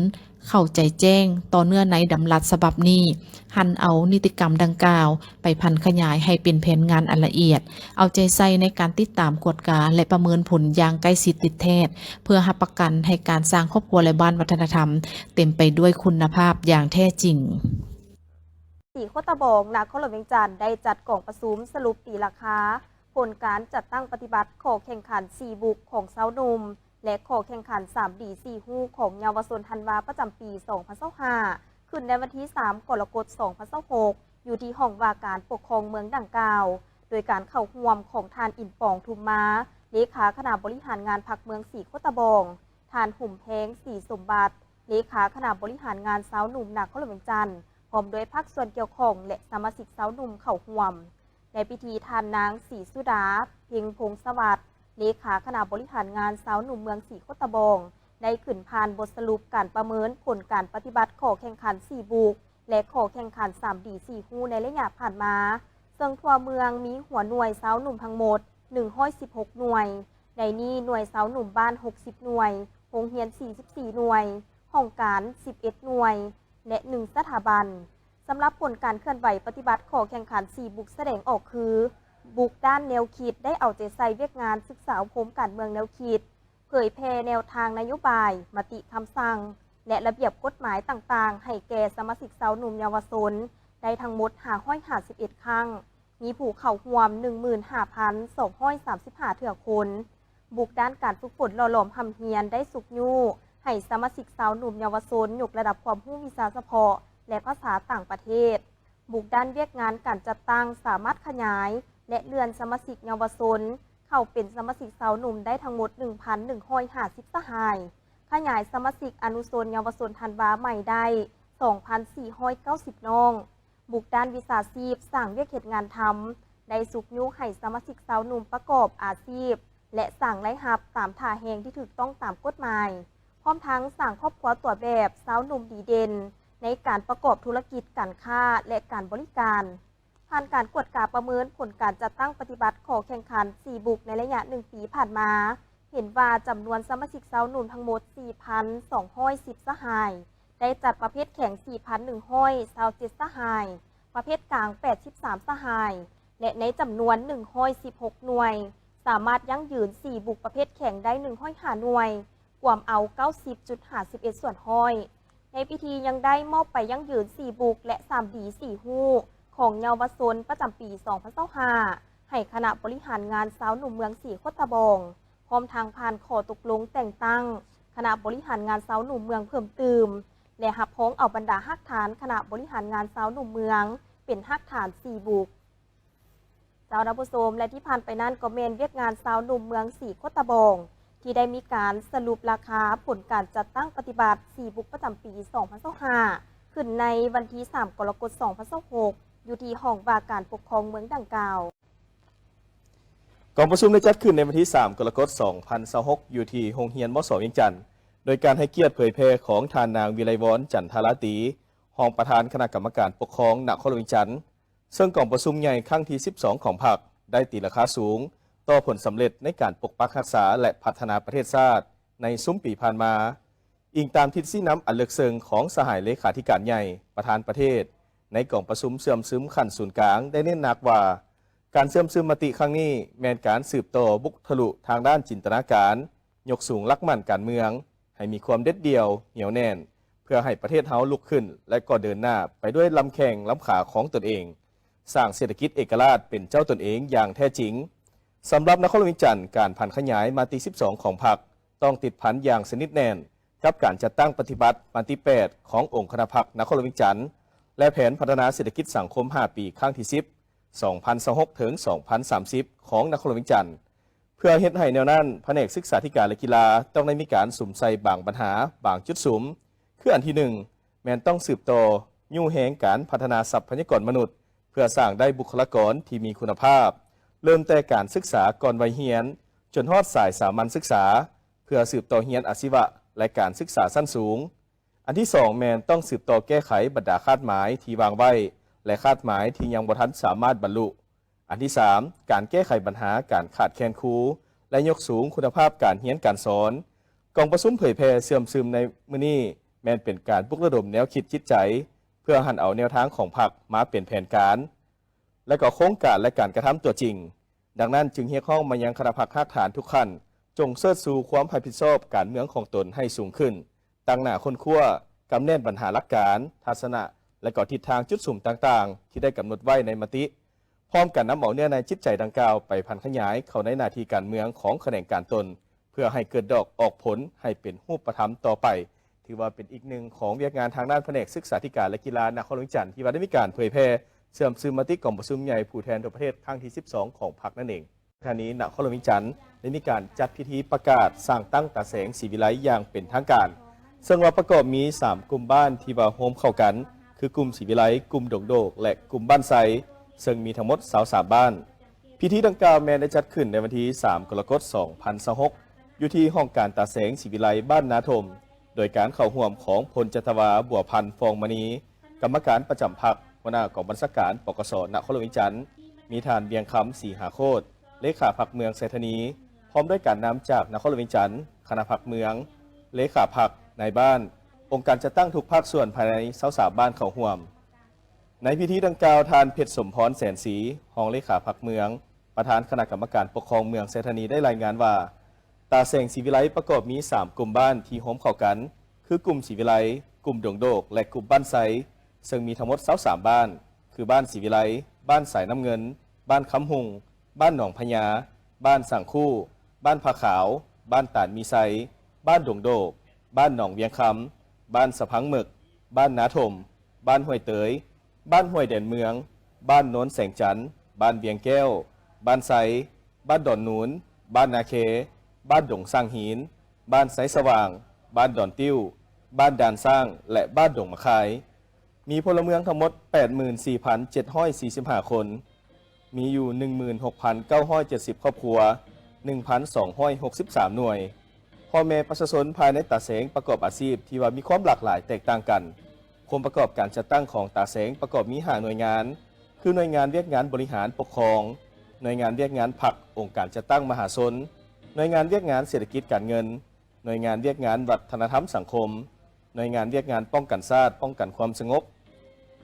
ເຂົ້າໃຈແຈ້ງຕໍ່ເນື້ອໃນດຳລັດສະບັບນີ້, ຫັນເອົານິຕິກຳດັ່ງກ່າວໄປຜັນຂະຫຍາຍໃຫ້ເປັນແຜນງານອັນລະອຽດ, ເອົາໃຈໃສ່ໃນການຕິດຕາມກວດກາ ແລະ ປະເມີນຜົນຢ່າງໃກ້ຊິດຕິດແທດ ເພື່ອຮັບປະກັນໃຫ້ການສ້າງຄອບຄົວ ແລະ ບ້ານວັດທະນະທຳເຕັມໄປດ້ວຍຄຸນນະພາບຢ່າງແທ້ຈິງ. ສີໂຄດຕະບອງ ນະຄອນຫຼວງວຽງຈັນ ໄດ້ຈັດກອງປະຊຸມສະຫຼຸບຕີລາຄາຜົນການຈັດຕັ້ງປະຕິບັດຂໍ້ແຂ່ງຂັນສີ່ບຸກຂອງຊາວໜຸ່ມ ແລະ ຂໍ້ແຂ່ງຂັນສາມດີສີ່ຮູ້ຂອງເຍົາວະຊົນທັນວາປະຈຳປີສອງພັນຊາວຫ້າ ຂຶ້ນໃນວັນທີສາມ ກໍລະກົດ ສອງພັນຊາວຫົກ ຢູ່ທີ່ຫ້ອງວ່າການປົກຄອງເມືອງດັ່ງກ່າວ ໂດຍການເຂົ້າຮ່ວມຂອງທ່ານ ອິນປອງ ທຸມມາ ເລຂາຄະນະບໍລິຫານງານພັກເມືອງສີໂຄດຕະບອງ, ທ່ານ ຫຸມແພງ ສີສົມບັດ ເລຂາຄະນະບໍລິຫານງານຊາວໜຸ່ມນະຄອນຫຼວງວຽງຈັນ ພ້ອມດ້ວຍພາກສ່ວນກ່ຽວຂ້ອງ ແລະ ສະມາຊິກຊາວໜຸ່ມເຂົ້າຮ່ວມ. ໃນພິທີ ທ່ານນາງ ສີສຸດາ ເພັງພົງສະຫວັດ ເລຂາຄະນະບໍລິຫານງານຊາວໜຸ່ມເມືອງສີໂຄດຕະບອງ ໄດ້ຂຶ້ນຜ່ານບົດສະຫຼຸບການປະເມີນຜົນການປະຕິບັດຂໍ້ແຂ່ງຂັນສີ່ບຸກ ແລະ ຂໍ້ແຂ່ງຂັນສາມດີສີ່ຮູ້ໃນໄລຍະຜ່ານມາ, ເຊິ່ງທົ່ວເມືອງມີຫົວໜ່ວຍຊາວໜຸ່ມທັງໝົດໜຶ່ງຮ້ອຍສິບຫົກໜ່ວຍ, ໃນນີ້ໜ່ວຍຊາວໜຸ່ມບ້ານຫົກສິບໜ່ວຍ, ໂຮງຮຽນສີ່ສິບສີ່ໜ່ວຍ, ຫ້ອງການສິບເອັດໜ່ວຍ ແລະ ໜຶ່ງສະຖາບັນ. ສຳລັບຜົນການເຄື່ອນໄຫວປະຕິບັດຂໍ້ແຂ່ງຂັນສີ່ບຸກສະແດງອອກຄື ບຸກດ້ານແນວຄິດ ໄດ້ເອົາໃຈໃສ່ວຽກງານສຶກສາອົບຮົມການເມືອງແນວຄິດ, ເຜີຍແຜ່ແນວທາງນະໂຍບາຍ, ມະຕິຄຳສັ່ງ ແລະ ລະບຽບກົດໝາຍຕ່າງໆ ໃຫ້ແກ່ສະມາຊິກຊາວໜຸ່ມເຍົາວະຊົນ ໄດ້ທັງໝົດຫ້າຮ້ອຍຫ້າສິບເອັດຄັ້ງ, ມີຜູ້ເຂົ້າຮ່ວມໜຶ່ງໝື່ນຫ້າພັນສອງຮ້ອຍສາມສິບຫ້າເທື່ອຄົນ. ບຸກດ້ານການຝຶກຝົນຫຼໍ່ຫຼອມຮ່ຳຮຽນໄດ້ຊຸກຍູ້ໃຫ້ສະມາຊິກຊາວໜຸ່ມເຍົາວະຊົນຍົກລະດັບຄວາມຮູ້ວິຊາສະເພາະ ແລະ ພາສາຕ່າງປະເທດ. ບຸກດ້ານວຽກງານການຈັດຕັ້ງສາມາດຂະຫຍາຍ ແລະ ເລື່ອນສະມາຊິກເຍົາວະຊົນເຂົ້າເປັນສະມາຊິກຊາວໜຸ່ມໄດ້ທັງໝົດໜຶ່ງພັນໜຶ່ງຮ້ອຍຫ້າສິບສະຫາຍ, ຂະຫຍາຍສະມາຊິກອະນຸຊົນເຍົາວະຊົນທັນວາໃໝ່ໄດ້ສອງພັນສີ່ຮ້ອຍເກົ້າສິບນ້ອງ. ບຸກດ້ານວິຊາຊີບ ສ້າງວຽກເຮັດງານທຳ ໄດ້ຊຸກຍູ້ໃຫ້ສະມາຊິກຊາວໜຸ່ມປະກອບອາຊີບ ແລະ ສ້າງລາຍຮັບຕາມທ່າແຮງທີ່ຖືກຕ້ອງຕາມກົດໝາຍ, ພ້ອມທັງສ້າງຄອບຄົວຕົວແບບຊາວໜຸ່ມດີເດັ່ນໃນການປະກອບທຸລະກິດການຄ້າ ແລະ ການບໍລິການ. ຜ່ານການກວດກາປະເມີນຜົນການຈັດຕັ້ງປະຕິບັດຂໍ້ແຂ່ງຂັນສີ່ບຸກໃນໄລຍະໜຶ່ງປີຜ່ານມາ, ເຫັນວ່າຈຳນວນສະມາຊິກຊາວໜຸ່ມທັງໝົດສີ່ພັນສອງຮ້ອຍສິບສະຫາຍ ໄດ້ຈັດປະເພດແຂງສີ່ພັນໜຶ່ງຮ້ອຍຊາວເຈັດສະຫາຍ, ປະເພດກາງແປດສິບສາມສະຫາຍ ແລະ ໃນຈຳນວນໜຶ່ງຮ້ອຍສິບຫົກໜ່ວຍ ສາມາດຢັ້ງຢືນສີ່ບຸກປະເພດແຂງໄດ້ໜຶ່ງຮ້ອຍຫ້າໜ່ວຍ, ກວມເອົາເກົ້າສິບຈຸດຫ້າສິບເອັດສ່ວນຮ້ອຍ. ໃນພິທີຍັງໄດ້ມອບໃບຢັ້ງຢືນສີ່ບຸກ ແລະ ສາມດີສີ່ຮູ້ຂອງເຍົາວະຊົນປະຈຳປີສອງພັນຊາວຫ້າ ໃຫ້ຄະນະບໍລິຫານງານຊາວໜຸ່ມເມືອງສີໂຄດຕະບອງ, ພ້ອມທັງຜ່ານຂໍ້ຕົກລົງແຕ່ງຕັ້ງຄະນະບໍລິຫານງານຊາວໜຸ່ມເມືອງເພີ່ມຕື່ມ ແລະ ຮັບຮອງເອົາບັນດາຮາກຖານຄະນະບໍລິຫານງານຊາວໜຸ່ມເມືອງເປັນຮາກຖານສີ່ບຸກ. ເຈົ້າທ່ານຜູ້ຊົມ ແລະ ທີ່ຜ່ານໄປນັ້ນກໍແມ່ນວຽກງານຊາວໜຸ່ມເມືອງສີໂຄດຕະບອງ ທີ່ໄດ້ມີການສະຫຼຸບລາຄາຜົນການຈັດຕັ້ງປະຕິບັດສີ່ບຸກປະຈຳປີສອງພັນຊາວຫ້າ ຂຶ້ນໃນວັນທີສາມ ກໍລະກົດ ສອງພັນຊາວຫົກ ຢູ່ທີ່ຫ້ອງວ່າການປົກຄອງເມືອງດັ່ງກ່າວ. ກອງປະຊຸມໄດ້ຈັດຂຶ້ນໃນວັນທີສາມ ກໍລະກົດ ສອງພັນຊາວຫົກ ຢູ່ທີ່ໂຮງຮຽນ ມສ ວຽງຈັນ ໂດຍການໃຫ້ກຽດເຜີຍແຜ່ຂອງທ່ານນາງ ວິໄລວອນ ຈັນທາລາຕີ ຮອງປະທານຄະນະກຳມະການປົກຄອງນະຄອນຫຼວງວຽງຈັນ, ເຊິ່ງກອງປະຊຸມໃຫຍ່ຄັ້ງທີສິບສອງຂອງພັກ ໄດ້ຕີລາຄາສູງຕໍ່ຜົນສຳເລັດໃນການປົກປັກຮັກສາ ແລະ ພັດທະນາປະເທດຊາດໃນຊຸມປີຜ່ານມາ. ອີງຕາມທິດຊີ້ນຳອັນເລິກເຊິ່ງຂອງສະຫາຍເລຂາທິການໃຫຍ່ ປະທານປະເທດ ໃນກອງປະຊຸມເຊື່ອມຊຶມຂັ້ນສູນກາງໄດ້ເນັ້ນໜັກວ່າ ການເຊື່ອມຊຶມມະຕິຄັ້ງນີ້ແມ່ນການສືບຕໍ່ບຸກທະລຸທາງດ້ານຈິນຕະນາການ, ຍົກສູງຫຼັກໝັ້ນການເມືອງ ໃຫ້ມີຄວາມເດັດດ່ຽວ, ໜຽວແໜ້ນ, ເພື່ອໃຫ້ປະເທດເຮົາລຸກຂຶ້ນ ແລະ ກໍເດີນໜ້າໄປດ້ວຍລຳແຂ້ງລຳຂາຂອງຕົນເອງ, ສ້າງເສດຖະກິດເອກະລາດເປັນເຈົ້າຕົນເອງຢ່າງແທ້ຈິງ. ສຳລັບນະຄອນຫຼວງວຽງຈັນ, ການຜັນຂະຫຍາຍມະຕິສິບສອງຂອງພັກ ຕ້ອງຕິດພັນຢ່າງສະໜິດແໜ້ນກັບການຈັດຕັ້ງປະຕິບັດມະຕິແປດຂອງອົງຄະນະພັກນະຄອນຫຼວງວຽງຈັນ ແລະ ແຜນພັດທະນາເສດຖະກິດສັງຄົມຫ້າປີ ຄັ້ງທີສິບ ສອງພັນຊາວຫົກ ເຖິງ ສອງພັນສາມສິບ ຂອງນະຄອນຫຼວງວຽງຈັນ. ເພື່ອເຮັດໃຫ້ແນວນັ້ນ, ພະແນກສຶກສາທິການ ແລະ ກິລາ ຕ້ອງໄດ້ມີການສຸມໃສ່ບາງບັນຫາ, ບາງຈຸດສຸມ, ຄືອັນທີໜຶ່ງ ແມ່ນຕ້ອງສືບຕໍ່ຍູ້ແຮງການພັດທະນາຊັບພະຍາກອນມະນຸດ ເພື່ອສ້າງໄດ້ບຸກຄະລາກອນທີ່ມີຄຸນນະພາບ, ເລີ່ມແຕ່ການສຶກສາກ່ອນໄວຮຽນ ຈົນຮອດສາຍສາມັນສຶກສາ ເພື່ອສືບຕໍ່ຮຽນອາຊີວະ ແລະ ການສຶກສາຊັ້ນສູງ. ອັນທີສອງ ແມ່ນຕ້ອງສືບຕໍ່ແກ້ໄຂບັນດາຄາດໝາຍທີ່ວາງໄວ້ ແລະ ຄາດໝາຍທີ່ຍັງບໍ່ທັນສາມາດບັນລຸ. ອັນທີສາມ ການແກ້ໄຂບັນຫາການຂາດແຄນຄູ ແລະ ຍົກສູງຄຸນນະພາບການຮຽນການສອນ. ກອງປະຊຸມເຜີຍແຜ່ເຊື່ອມຊຶມໃນມື້ນີ້ ແມ່ນເປັນການປຸກລະດົມແນວຄິດຈິດໃຈ ເພື່ອຫັນເອົາແນວທາງຂອງພັກມາເປັນແຜນການ ແລະ ກໍໂຄງການ ແລະ ການກະທຳຕົວຈິງ. ດັ່ງນັ້ນ, ຈຶ່ງຮຽກຮ້ອງມາຍັງຄະນະພັກຮາກຖານທຸກຂັ້ນ, ຈົ່ງເຊີດຊູຄວາມຮັບຜິດຊອບການເມືອງຂອງຕົນໃຫ້ສູງຂຶ້ນ, ຕັ້ງໜ້າຄົ້ນຄວ້າ, ກຳແໜ້ນບັນຫາຫຼັກການ, ທັດສະນະ ແລະ ກໍທິດທາງຈຸດສຸມຕ່າງໆ ທີ່ໄດ້ກຳນົດໄວ້ໃນມະຕິ, ພ້ອມກັນນຳເອົາເນື້ອໃນຈິດໃຈດັ່ງກ່າວໄປຜັນຂະຫຍາຍເຂົ້າໃນໜ້າທີ່ການເມືອງຂອງຂະແໜງການຕົນ, ເພື່ອໃຫ້ເກີດດອກອອກຜົນໃຫ້ເປັນຮູບປະທຳຕໍ່ໄປ. ຖືວ່າເປັນອີກໜຶ່ງຂອງວຽກງານທາງດ້ານພະແນກສຶກສາທິການ ແລະ ກິລານະຄອນຫຼວງວຽງຈັນ ທີ່ວ່າໄດ້ມີການເຜີຍແຜ່ເຊື່ອມຊຶມມະຕິກອງປະຊຸມໃຫຍ່ຜູ້ແທນທົ່ວປະເທດຄັ້ງທີສິບສອງຂອງພັກນັ້ນເອງ. ທານີນະຄອນຫຼວງວຽງຈັນ ໄດ້ມີການຈັດພິທີປະກາດສ້າງຕັ້ງຕາແສງສີວິໄລຢ່າງເປັນທາງການ, ເຊິ່ງວ່າປະກອບມີສາມກຸ່ມບ້ານທີ່ວ່າໂຮມເຂົ້າກັນ ຄືກຸ່ມສີວິໄລ, ກຸ່ມດົງໂດກ ແລະ ກຸ່ມບ້ານໄຊ, ເຊິ່ງມີທັງໝົດຊາວສາມບ້ານ. ພິທີດັ່ງກ່າວແມ່ນໄດ້ຈັດຂຶ້ນໃນວັນທີສາມ ກໍລະກົດ ສອງພັນຊາວຫົກ ຢູ່ທີ່ຫ້ອງການຕາແສງສີວິໄລ ບ້ານນາຖົມ, ໂດຍການເຂົ້າຮ່ວມຂອງພົນຈັດຕະວາ ບົວພັນ ຟອງມະນີ, ກຳມະການປະຈຳພັກ, ຫົວໜ້າກອງບັນຊາການ ປກສ ນະຄອນຫຼວງວຽງຈັນ, ມີທ່ານ ວຽງຄຳ ສີຫາໂຄດ, ເລຂາພັກເມືອງໄຊທານີ, ພ້ອມດ້ວຍການນຳຈາກນະຄອນຫຼວງວຽງຈັນ, ຄະນະພັກເມືອງ, ເລຂາພັກ, ນາຍບ້ານ, ອົງການຈັດຕັ້ງທຸກພາກສ່ວນພາຍໃນຊາວສາມບ້ານເຂົ້າຮ່ວມ. ໃນພິທີດັ່ງກ່າວ, ທ່ານ ເພັດສົມພອນ ແສນສີ, ຮອງເລຂາພັກເມືອງ, ປະທານຄະນະກຳມະການປົກຄອງເມືອງໄຊທານີ ໄດ້ລາຍງານວ່າ ຕາແສງສີວິໄລປະກອບມີສາມກຸ່ມບ້ານທີ່ໂຮມເຂົ້າກັນ ຄືກຸ່ມສີວິໄລ, ກຸ່ມດົງໂດກ ແລະ ກຸ່ມບ້ານໄຊ, ເຊິ່ງມີທັງໝົດຊາວສາມບ້ານ ຄື ບ້ານສີວິໄລ, ບ້ານສາຍນ້ຳເງິນ, ບ້ານຄຳຮຸ່ງ, ບ້ານໜອງພະຍາ, ບ້ານສັງຄູ, ບ້ານຜາຂາວ, ບ້ານຕານມີໄຊ, ບ້ານດົງໂດກ, ບ້ານໜອງວຽງຄຳ, ບ້ານສະພັງເໝິກ, ບ້ານນາຖົມ, ບ້ານຫ້ວຍເຕີຍ, ບ້ານຫ້ວຍແດນເມືອງ, ບ້ານໂນນແສງຈັນ, ບ້ານວຽງແກ້ວ, ບ້ານໄຊ, ບ້ານດອນນູນ, ບ້ານນາແຄ, ບ້ານດົງສ້າງຫີນ, ບ້ານໄຊສະຫວ່າງ, ບ້ານດອນຕິ້ວ, ບ້ານດ່ານຊ້າງ ແລະ ບ້ານດົງໝາກຄາຍ. ມີພົນລະເມືອງທັງໝົດ ແປດໝື່ນສີ່ພັນເຈັດຮ້ອຍສີ່ສິບຫ້າຄົນ, ມີຢູ່ ໜຶ່ງໝື່ນຫົກພັນເກົ້າຮ້ອຍເຈັດສິບຄອບຄົວ, ໜຶ່ງພັນສອງຮ້ອຍຫົກສິບສາມໜ່ວຍ. ພໍ່ແມ່ປະຊາຊົນພາຍໃນຕາແສງປະກອບອາຊີບທີ່ວ່າມີຄວາມຫຼາກຫຼາຍແຕກຕ່າງກັນ. ໂຄງປະກອບການຈັດຕັ້ງຂອງຕາແສງປະກອບມີຫ້າໜ່ວຍງານ, ຄືໜ່ວຍງານວຽກງານບໍລິຫານປົກຄອງ, ໜ່ວຍງານວຽກງານພັກອົງການຈັດຕັ້ງມະຫາຊົນ, ໜ່ວຍງານວຽກງານເສດຖະກິດການເງິນ, ໜ່ວຍງານວຽກງານວັດທະນະທຳສັງຄົມ, ໜ່ວຍງານວຽກງານປ້ອງກັນຊາດ, ປ້ອງກັນຄວາມສະຫງົບ.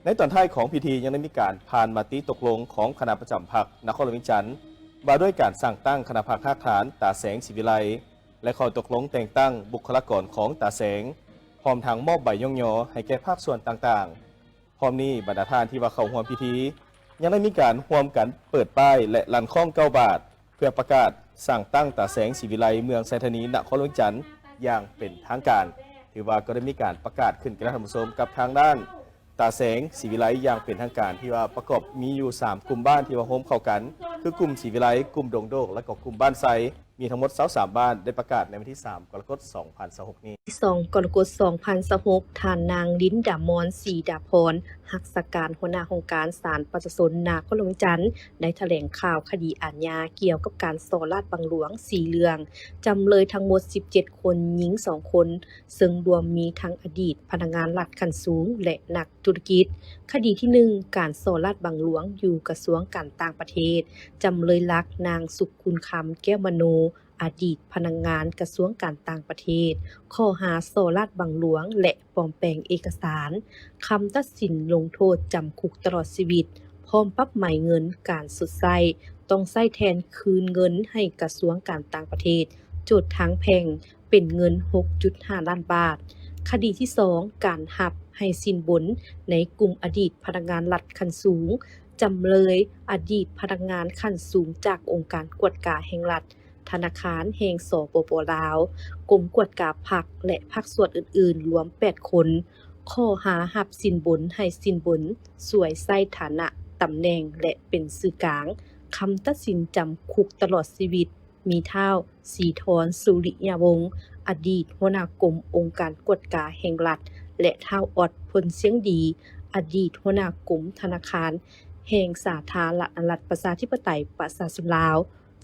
ໃນຕອນທ້າຍຂອງພິທີຍັງໄດ້ມີການຜ່ານມະຕິຕົກລົງຂອງຄະນະປະຈຳພັກນະຄອນຫຼວງວຽງຈັນ ວ່າດ້ວຍການສ້າງຕັ້ງຄະນະພັກຮາກຖານຕາແສງສີວິໄລ ແລະ ຂໍ້ຕົກລົງແຕ່ງຕັ້ງບຸກຄະລາກອນຂອງຕາແສງ, ພ້ອມທັງມອບໃບຍ້ອງຍໍໃຫ້ແກ່ພາກສ່ວນຕ່າງໆ. ພ້ອມນີ້, ບັນດາທ່ານທີ່ວ່າເຂົ້າຮ່ວມພິທີ ຍັງໄດ້ມີການຮ່ວມກັນເປີດປ້າຍ ແລະ ລັ່ນຄ້ອງເກົ້າບາດ ເພື່ອປະກາດສ້າງຕັ້ງຕາແສງສີວິໄລ ເມືອງໄຊທານີ ນະຄອນຫຼວງວຽງຈັນ ຢ່າງເປັນທາງການ. ຖືວ່າກໍໄດ້ມີການປະກາດຂຶ້ນກັບທ່ານຜູ້ຊົມ ກັບທາງດ້ານຕາແສງສີວິໄລຢ່າງເປັນທາງການ ທີ່ວ່າປະກອບມີຢູ່ສາມກຸ່ມບ້ານທີ່ວ່າໂຮມເຂົ້າກັນ ຄືກຸ່ມສີວິໄລ, ກຸ່ມດົງໂດກ ແລະ ກໍກຸ່ມບ້ານໄຊ. ມີທັງໝົດຊາວສາມບ້ານ ໄດ້ປະກາດໃນວັນທີສາມ ກໍລະກົດ ສອງພັນຊາວຫົກນີ້. ສອງ ກໍລະກົດ ສອງພັນຊາວຫົກ ທ່ານນາງ ລິນດາມອນ ສີດາພອນ ຮັກສາການຫົວໜ້າຫ້ອງການສານປະຊາຊົນນະຄອນຫຼວງວຽງຈັນ ໄດ້ຖະແຫຼງຂ່າວຄະດີອາຍາກ່ຽວກັບການສໍ້ລາດບັງຫຼວງ ສີ່ເລື່ອງ, ຈຳເລີຍທັງໝົດ ສິບເຈັດຄົນ, ຍິງ ສອງຄົນ, ເຊິ່ງລວມມີທັງອະດີດພະນັກງານລັດຂັ້ນສູງ ແລະ ນັກ ທຸລະກິດ. ຄະດີທີໜຶ່ງ ການສໍ້ລາດບັງຫຼວງຢູ່ກະຊວງການຕ່າງປະເທດ, ຈຳເລີຍຫຼັກ ນາງ ສຸກຄຸນຄຳ ແກ້ວມະໂນ, ອະດີດພະນັກງານກະຊວງການຕ່າງປະເທດ, ຂໍ້ຫາສໍ້ລາດບັງຫຼວງ ແລະ ປອມແປງເອກະສານ. ຄຳຕັດສິນລົງໂທດຈຳຄຸກຕະຫຼອດຊີວິດ, ພ້ອມປັບໃໝເງິນ, ການຊົດໃຊ້ ຕ້ອງໃຊ້ແທນຄືນເງິນໃຫ້ກະຊວງການຕ່າງປະເທດ ໂຈດທາງແພ່ງເປັນເງິນຫົກຈຸດຫ້າລ້ານບາດ. ຄະດີທີສອງ ການຮັບໃຫ້ສິນບົນໃນກຸ່ມອະດີດພະນັກງານລັດຂັ້ນສູງ, ຈຳເລີຍ ອະດີດພະນັກງານຂັ້ນສູງຈາກອົງການກວດກາແຫ່ງລັດ, ທະນາຄານແຫ່ງ ສປປ ລາວ, ກົມກວດກາພັກ ແລະ ພາກສ່ວນອື່ນໆ ລວມແປດຄົນ. ຂໍ້ຫາຮັບສິນບົນໃຫ້ສິນບົນສວຍໃຊ້ຖານະ, ຕຳແໜ່ງ ແລະ ເປັນສື່ກາງ, ຄຳຕັດສິນຈຳຄຸກຕະຫຼອດຊີວິດ ມີທ້າວ ສີທອນ ສຸລິຍະວົງ ອະດີດຫົວໜ້າກົມອົງການກວດກາແຫ່ງລັດ ແລະ ທ້າວ ອອດ ພົນຊຽງດີ ອະດີດຫົວໜ້າກົມທະນາຄານແຫ່ງສາທາລະນະລັດ ປະຊາທິປະໄຕ ປະຊາຊົນລາວ.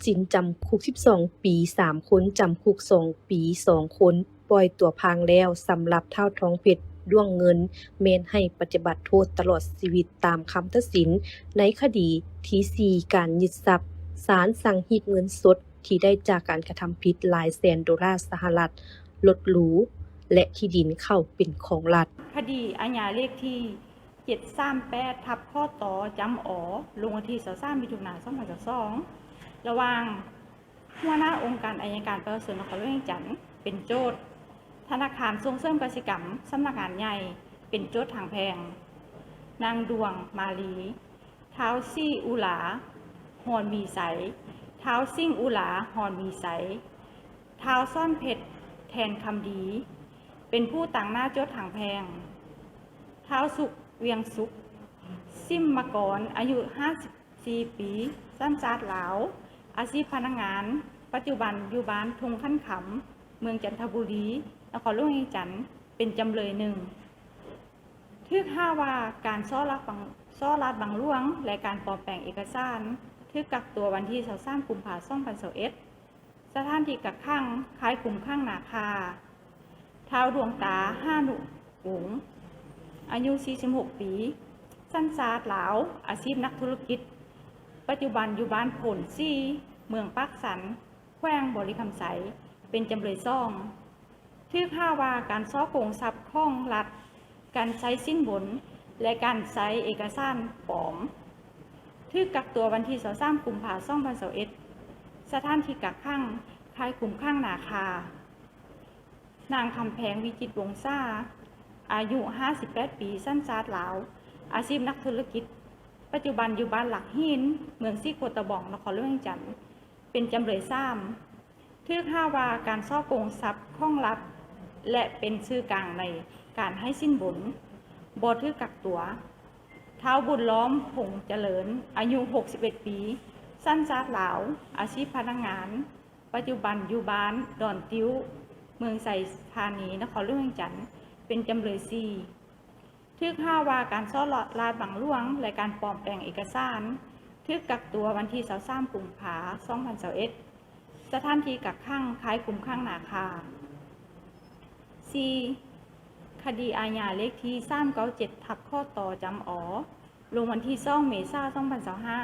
ສິນຈຳຄຸກສິບສອງປີ ສາມຄົນ, ຈຳຄຸກສອງປີ ສອງຄົນ, ປ່ອຍຕົວຜ່ານແລ້ວ. ສຳລັບທ້າວ ທອງເພັດ ດວງເງິນ ແມ່ນໃຫ້ປະຕິບັດໂທດຕະຫຼອດຊີວິດຕາມຄຳຕັດສິນໃນຄະດີທີສີ່ ການຍຶດຊັບ. ສານສັ່ງຮີບເງິນສົດທີ່ໄດ້ຈາກການກະທຳຜິດຫຼາຍແສນໂດລາສະຫະລັດ, ລົດຫຼູ ແລະ ທີ່ດິນເຂົ້າເປັນຂອງລັດ. ຄະດີອາຍາເລກທີ ເຈັດສາມແປດ ທັບ ຄຕ ຈຳ ອ ລົງວັນທີຊາວສາມ ມິຖຸນາ ສອງພັນຊາວສອງ ລະຫວ່າງຫົວໜ້າອົງການໄອຍະການປະຊາຊົນນະຄອນຫຼວງວຽງຈັນເປັນໂຈດ, ທະນາຄານສົ່ງເສີມກະສິກຳ ສຳນັກງານໃຫຍ່ເປັນໂຈດທາງແພ່ງ, ນາງ ດວງມາລີ, ທ້າວ ສີອຸລາ ຮອນມີໄຊ, ທ້າວ ສິງອຸລາ ຮອນມີໄຊ, ທ້າວ ສອນເພັດ ແທນຄຳດີ ເປັນຜູ້ຕາງໜ້າໂຈດທາງແພ່ງ, ທ້າວ ສຸກ ວຽງສຸກ ສິມມະກອນ ອາຍຸຫ້າສິບສີ່ປີ ສັນຊາດລາວ, ອາຊີບພະນັກງານ, ປັດຈຸບັນຢູ່ບ້ານທົ່ງຂັນຄຳ ເມືອງຈັນທະບູລີ ນະຄອນຫຼວງວຽງຈັນ ເປັນຈຳເລີຍໜຶ່ງ. ຖືກຫາວ່າການສໍ້ລາດບັງ ສໍ້ລາດບັງຫຼວງ ແລະ ການປອມແປງເອກະສານ, ຖືກກັກຕົວວັນທີຊາວສາມ ກຸມພາ ສອງພັນຊາວເອັດ, ສະຖານທີ່ກັກຂັງ ຄ້າຍຄຸມຂັງນາຄາ. ທ້າວ ດວງຕາ ຫານຸວົງ ອາຍຸສີ່ສິບຫົກປີ ສັນຊາດລາວ, ອາຊີບນັກທຸລະກິດ, ປັດຈຸບັນຢູ່ບ້ານໂພນສີ ເມືອງປາກຊັນ ແຂວງບໍລິຄຳໄຊ ເປັນຈຳເລີຍສອງ. ຖືກຫາວ່າການສໍ້ໂກງຊັບຂອງລັດ, ການໃຊ້ສິນບົນ ແລະ ການໃຊ້ເອກະສານປອມ. ຖືກກັກຕົວວັນທີຊາວສາມ ກຸມພາ ສອງພັນຊາວເອັດ, ສະຖານທີ່ກັກຂັງ ຄ້າຍຄຸມຂັງນາຄາ. ນາງ ຄຳແພງ ວິຈິດວົງສາ ອາຍຸຫ້າສິບແປດປີ ສັນຊາດລາວ, ອາຊີບນັກທຸລະກິດ, ປັດຈຸບັນຢູ່ບ້ານຫຼັກຫີນ ເມືອງສີໂຄດຕະບອງ ນະຄອນຫຼວງວຽງຈັນ ເປັນຈຳເລີຍສາມ. ຖືກຫາວ່າການສໍ້ໂກງຊັບຂອງລັດ ແລະ ເປັນສື່ກາງໃນການໃຫ້ສິນບົນ ບໍ່ຖືກກັກຕົວ. ທ້າວ ບຸນລ້ອມ ພົງຈະເລີນ ອາຍຸຫົກສິບເອັດປີ ສັນຊາດລາວ, ອາຊີບພະນັກງານ, ປັດຈຸບັນຢູ່ບ້ານດອນຕິ້ວ ເມືອງໄຊທານີ ນະຄອນຫຼວງວຽງຈັນ ເປັນຈຳເລີຍສີ່. ຖືກຫາວ່າການສໍ້ລາດບັງຫຼວງ ແລະ ການປອມແປງເອກະສານ, ຖືກກັກຕົວວັນທີຊາວສາມ ກຸມພາ ສອງພັນຊາວເອັດ, ສະຖານທີ່ກັກຂັງຄ້າຍຄຸມຂັງນາຄາ. ສີ່, ຄະດີອາຍາເລກທີສາມເກົ້າເຈັດ ທັບ ຄຕ ຈຳ ອ ລົງວັນທີສອງ ເມສາ ສອງພັນຊາວຫ້າ,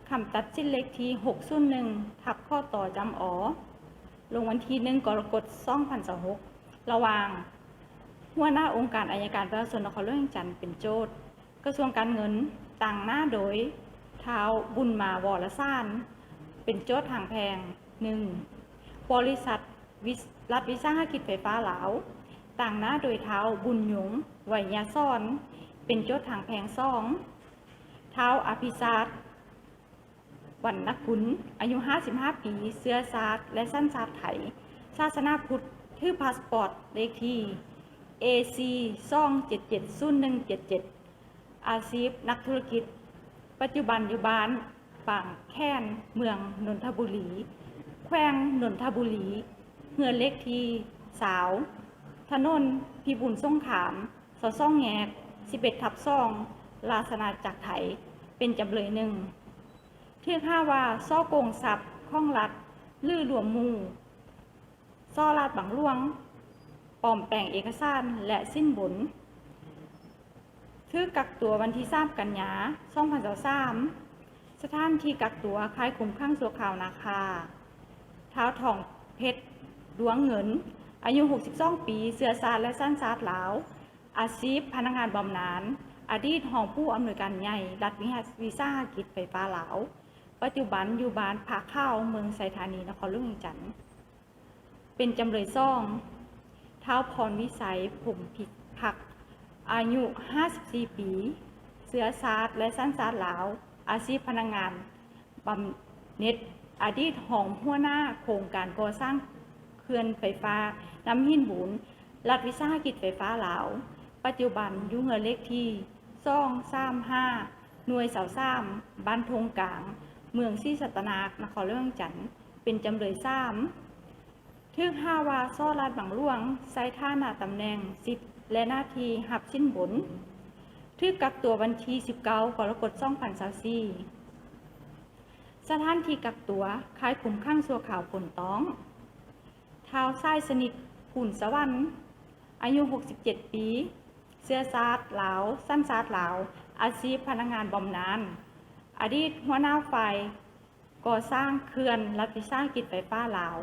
ຄຳຕັດສິນເລກທີຫົກສູນໜຶ່ງ ທັບ ຄຕ ຈຳ ອ ລົງວັນທີໜຶ່ງ ກໍລະກົດ ສອງພັນຊາວຫົກ ລະຫວ່າງຫົວໜ້າອົງການໄອຍະການປະຊາຊົນນະຄອນຫຼວງວຽງຈັນເປັນໂຈດ, ກະຊວງການເງິນ ຕາງໜ້າໂດຍທ້າວ ບຸນມາ ວໍລະສານ ເປັນໂຈດທາງແພ່ງ. ໜຶ່ງ, ບໍລິສັດ ວິສ- ລັດວິສາຫະກິດໄຟຟ້າລາວ ຕາງໜ້າໂດຍທ້າວ ບຸນຍົງ ໄວຍະສອນ ເປັນໂຈດທາງແພ່ງ. ສອງ, ທ້າວ ອະພິຊາດ ວັນນະກຸນ ອາຍຸຫ້າສິບຫ້າປີ ເຊື້ອຊາດ ແລະ ສັນຊາດໄທ, ສາສະໜາພຸດ, ຖືພາສປອດເລກທີ ເອຊີ ສອງເຈັດເຈັດສູນໜຶ່ງເຈັດເຈັດ ອາຊີບນັກທຸລະກິດ, ປັດຈຸບັນຢູ່ບ້ານບາງແຂນ ເມືອງນົນທະບູລີ ແຂວງນົນທະບູລີ, ເຮືອນເລກທີຊາວ ຖະໜົນພິບູນສົງຄາມ ຊາວສອງແຍກ ສິບເອັດທັບສອງ ລາຊະອານາຈັກໄທ ເປັນຈຳເລີຍໜຶ່ງ. ຖືກຫາວ່າສໍ້ໂກງຊັບຂອງລັດ ຫຼື ລວມໝູ່, ສໍ້ລາດບັງຫຼວງ, ປອມແປງເອກະສານ ແລະ ສິນບົນ. ຖືກກັກຕົວວັນທີສາມ ກັນຍາ ສອງພັນຊາວສາມ, ສະຖານທີ່ກັກຕົວຄ້າຍຄຸມຂັງຊົ່ວຄາວນາຄາ. ທ້າວ ທອງເພັດ ດວງເງິນ ອາຍຸຫົກສິບສອງປີ, ເຊື້ອຊາດ ແລະ ສັນຊາດລາວ, ອາຊີບພະນັກງານບຳນານ, ອະດີດຮອງຜູ້ອຳນວຍການໃຫຍ່ລັດວິສາຫະກິດໄຟຟ້າລາວ, ປັດຈຸບັນຢູ່ບ້ານຜາຂາວ ເມືອງໄຊທານີ ນະຄອນຫຼວງວຽງຈັນ. ເປັນຈຳເລີຍສອງ ທ້າວ ພອນວິໄສ ພົມພິທັກ ອາຍຸຫ້າສິບສີ່ປີ, ເຊື້ອຊາດ ແລະ ສັນຊາດລາວ, ອາຊີບພະນັກງານບຳເໜັດ, ອະດີດຮອງຫົວໜ້າໂຄງການກໍ່ສ້າງເຂື່ອນໄຟຟ້ານ້ຳຫີນບູນ ລັດວິສາຫະກິດໄຟຟ້າລາວ, ປັດຈຸບັນຢູ່ເຮືອນເລກທີສອງສາມຫ້າ ໜ່ວຍຊາວສາມ ບ້ານທົ່ງກາງ ເມືອງສີສັດຕະນາກ ນະຄອນຫຼວງວຽງຈັນ ເປັນຈຳເລີຍສາມ. ຖືກຫາວ່າສໍ້ລາດບັງຫຼວງ ໃຊ້ຖານະຕຳແໜ່ງ, ສິດ ແລະ ໜ້າທີ່ຮັບສິນບົນ. ຖືກກັກຕົວວັນທີສິບເກົ້າ ກໍລະກົດ ສອງພັນຊາວສີ່. ສະຖານທີ່ກັກຕົວ ຄ້າຍຄຸມຂັງຊົ່ວຄາວໂພນຕ້ອງ. ທ້າວ ສາຍສະໜິດ ພູນສະຫວັນ ອາຍຸຫົກສິບເຈັດປີ, ເຊື້ອຊາດລາວ, ສັນຊາດລາວ, ອາຊີບພະນັກງານບຳນານ, ອະດີດຫົວໜ້າຝ່າຍ ກໍ່ສ້າງເຂື່ອນລັດວິສາຫະກິດໄຟຟ້າລາວ,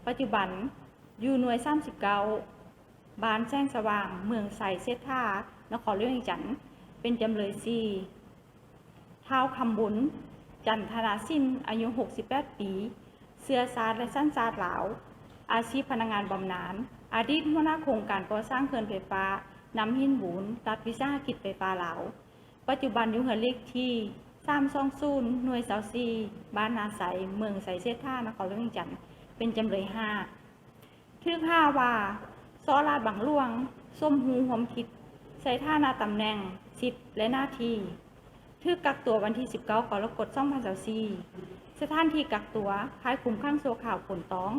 ປັດຈຸບັນຢູ່ໜ່ວຍສາມສິບເກົ້າ ບ້ານແສງສະຫວ່າງ ເມືອງໄຊເສດຖາ ນະຄອນຫຼວງວຽງຈັນ ເປັນຈຳເລີຍສີ່. ທ້າວ ຄຳບຸນ ຈັນທະນາສິນ ອາຍຸຫົກສິບແປດປີ, ເຊື້ອຊາດ ແລະ ສັນຊາດລາວ, ອາຊີບພະນັກງານບຳນານ, ອະດີດຫົວໜ້າໂຄງການກໍ່ສ້າງເຂື່ອນໄຟຟ້ານ້ຳຫີນບູນ ລັດວິສາຫະກິດໄຟຟ້າລາວ. ປັດຈຸບັນຢູ່ເຮືອນເລກທີສາມສອງສູນ ໜ່ວຍຊາວສີ່ ບ້ານນາໄຊ ເມືອງໄຊເສດຖາ ນະຄອນຫຼວງວຽງຈັນ ເປັນຈຳເລີຍຫ້າ. ຖືກຫາວ່າ ສໍ້ລາດບັງຫຼວງ, ສົມຮູ້ຮ່ວມຄິດ, ໃຊ້ຖານະຕຳແໜ່ງ, ສິດ ແລະ ໜ້າທີ່. ຖືກກັກຕົວວັນທີສິບເກົ້າ ກໍລະກົດ ສອງພັນຊາວສີ່. ສະຖານທີ່ກັກຕົວ ຄ້າຍຄຸມຂັງຊົ່ວຄາວໂພນຕ້ອງ.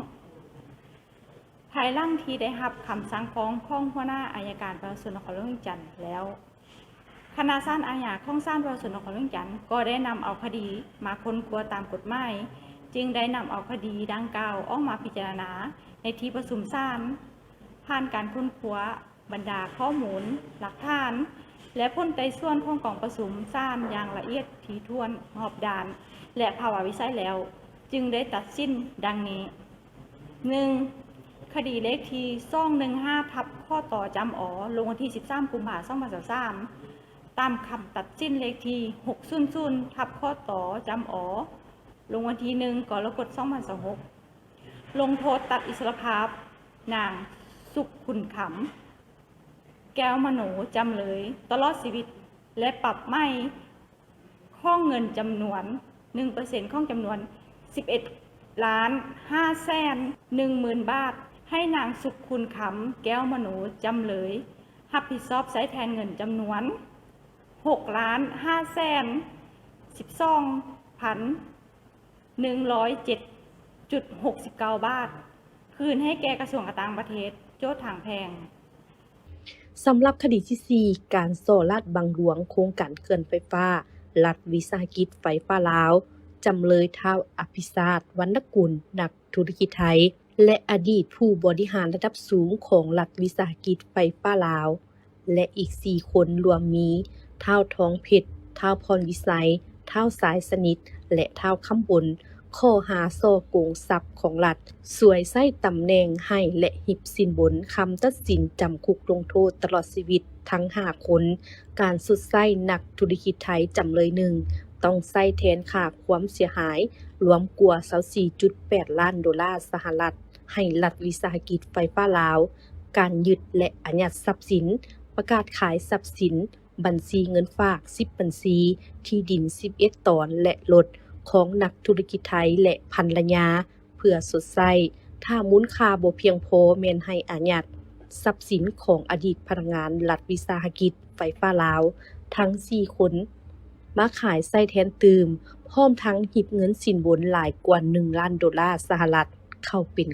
ພາຍຫຼັງທີ່ໄດ້ຮັບຄຳສັ່ງຟ້ອງຂອງຫົວໜ້າອັຍການປະຊາຊົນນະຄອນຫຼວງວຽງຈັນແລ້ວ, ຄະນະສານອາຍາຂອງສານປະຊາຊົນນະຄອນຫຼວງວຽງຈັນ ກໍໄດ້ນຳເອົາຄະດີມາຄົ້ນຄວ້າຕາມກົດໝາຍ, ຈຶ່ງໄດ້ນຳເອົາຄະດີດັ່ງກ່າວອອກມາພິຈາລະນາໃນທີ່ປະຊຸມສານ. ຜ່ານການຄົ້ນຄວ້າບັນດາຂໍ້ມູນ, ຫຼັກຖານ ແລະ ຜົນໄຕ່ສວນຂອງກອງປະຊຸມສານຢ່າງລະອຽດຖີ່ຖ້ວນຮອບດ້ານ ແລະ ພາວະວິໄສແລ້ວ, ຈຶ່ງໄດ້ຕັດສິນດັ່ງນີ້. ໜຶ່ງ ຄະດີເລກທີສອງໜຶ່ງຫ້າ ທັບ ຂຕ ຈຳ ອ ລົງວັນທີສິບສາມ ກຸມພາ ສອງພັນຊາວສາມ, ຕາມຄຳຕັດສິນເລກທີຫົກສູນສູນ ທັບ ຂຕ ຈຳ ອ ລົງວັນທີໜຶ່ງ ກໍລະກົດ ສອງພັນຊາວຫົກ ລົງໂທດຕັດອິດສະລະພາບນາງ ສຸກຂຸນຄຳ ແກ້ວມະໂນ ຈຳເລີຍຕະຫຼອດຊີວິດ ແລະ ປັບໃໝ ຂອງເງິນຈຳນວນໜຶ່ງເປີເຊັນຂອງຈຳນວນສິບເອັດລ້ານຫ້າແສນໜຶ່ງໝື່ນບາດ ໃຫ້ນາງ ສຸກຂຸນຄຳ ແກ້ວມະໂນ ຈຳເລີຍ ຮັບຜິດຊອບໃຊ້ແທນເງິນຈຳນວນຫົກລ້ານຫ້າແສນສິບສອງພັນໜຶ່ງຮ້ອຍເຈັດຈຸດຫົກສິບເກົ້າບາດ ຄືນໃຫ້ແກ່ກະຊວງການຕ່າງປະເທດ ໂຈດທາງແພ່ງ. ສຳລັບຄະດີທີສີ່ ການສໍ້ລາດບັງຫຼວງໂຄງການເຂື່ອນໄຟຟ້າ ລັດວິສາຫະກິດໄຟຟ້າລາວ, ຈຳເລີຍ ທ້າວ ອະພິຊາດ ວັນນະກຸນ ນັກທຸລະກິດໄທ ແລະ ອະດີດຜູ້ບໍລິຫານລະດັບສູງຂອງລັດວິສາຫະກິດໄຟຟ້າລາວ ແລະ ອີກສີ່ຄົນ ລວມມີ ທ້າວ ທອງເພັດ, ທ້າວ ພອນວິໄສ, ທ້າວ ສາຍສະໜິດ ແລະ ທ້າວ ຄຳບົນ ຂໍ້ຫາສໍ້ໂກງຊັບຂອງລັດ, ສວຍໃຊ້ຕຳແໜ່ງໃຫ້ ແລະ ຮິບສິນບົນ, ຄຳຕັດສິນຈຳຄຸກລົງໂທດຕະຫຼອດຊີວິດທັງຫ້າຄົນ. ການຊົດໃຊ້ ນັກທຸລະກິດໄທ ຈຳເລີຍໜຶ່ງ ຕ້ອງໃຊ້ແທນຄ່າຄວາມເສຍຫາຍລວມກວ່າຊາວສີ່ຈຸດແປດລ້ານໂດລາສະຫະລັດ ໃຫ້ລັດວິສາຫະກິດໄຟຟ້າລາວ, ການຍຶດ ແລະ ອາຍັດຊັບສິນ, ປະກາດຂາຍຊັບສິນ, ບັນຊີເງິນຝາກສິບບັນຊີ, ທີ່ດິນສິບເອັດຕອນ ແລະ ລົດຂອງນັກທຸລະກິດໄທ ແລະ ພັນລະຍາ ເພື່ອຊົດໃຊ້. ຖ້າມູນຄ່າບໍ່ພຽງພໍ ແມ່ນໃຫ້ອາຍັດຊັບສິນຂອງອະດີດພະນັກງານລັດວິສາຫະກິດໄຟຟ້າລາວທັງສີ່ຄົນ ມາຂາຍໃຊ້ແທນຕື່ມ, ພ້ອມທັງຮິບເງິນສິນບົນຫຼາຍກວ່າໜຶ່ງລ້ານໂດລາສະຫະລັດເຂົ້າເປັນ